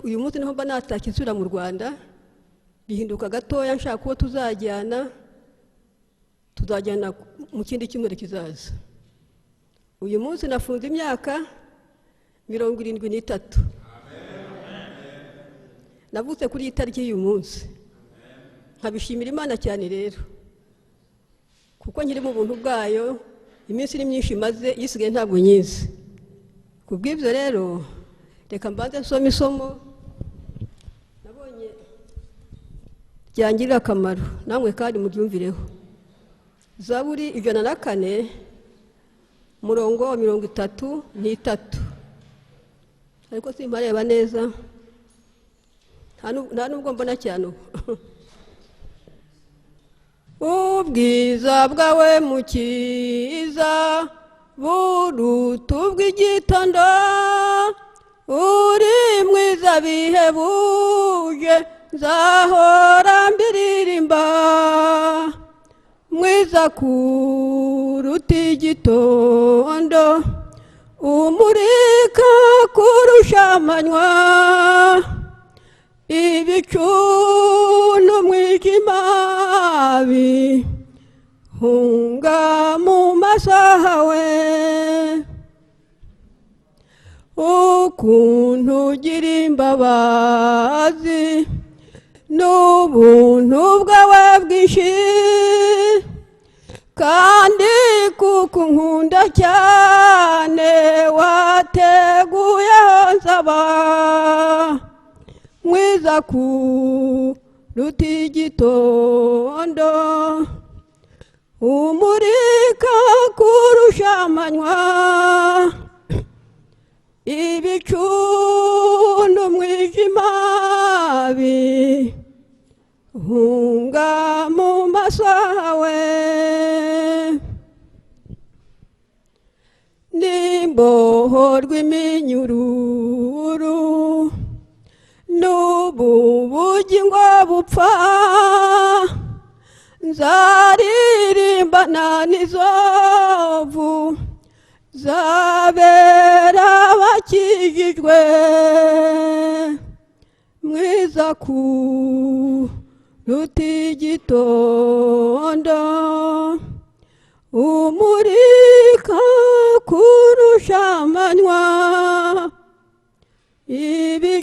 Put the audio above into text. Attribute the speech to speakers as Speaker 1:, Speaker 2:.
Speaker 1: Uyu munsi niho mba natashye nsubira mu Rwanda, bihinduka gatoya, nshaka uwo tuzajyana, tuzajyana mu kindi cyumweru kizaza. Uyu munsi nafunze imyaka 73. Navutse kuri iyi tariki y'uyu munsi, nkabishimira Imana cyane rero, kuko nkiri mu buntu bwayo. Iminsi ni myinshi imaze isigaye, ntabwo nyizi. Ku bw'ibyo rero, reka mbanze nsome isomo nabonye ryangirira akamaro, namwe kandi muryumvireho. Zaburi 104, murongo wa 33, ariko simpareba neza, nta nubwo mbona cyane ubu. Ubwiza bwawe Mukiza buruta ubw'igitondo, uri mwiza bihebuje, nzahora mbiririmba. Mwiza kuruta igitondo, umurika kurusha amanywa, ibicu n'umwijima bihunga mu masaha we. Ukuntu ugira imbabazi n'ubuntu bwawe bwinshi, kandi kuko unkunda cyane, wateguye aho nzaba. Mwiza kuruta igitondo, umurika kurusha amanywa, ibicu n'umwijima bihunga mu masaha we. Nimbohorwa iminyururu n'ubu bugingo bupfa, nzaririmbana n'izovu zabera bakijijwe. Mwiza kuruta igitondo, umurika kurusha amanywa, ibicu.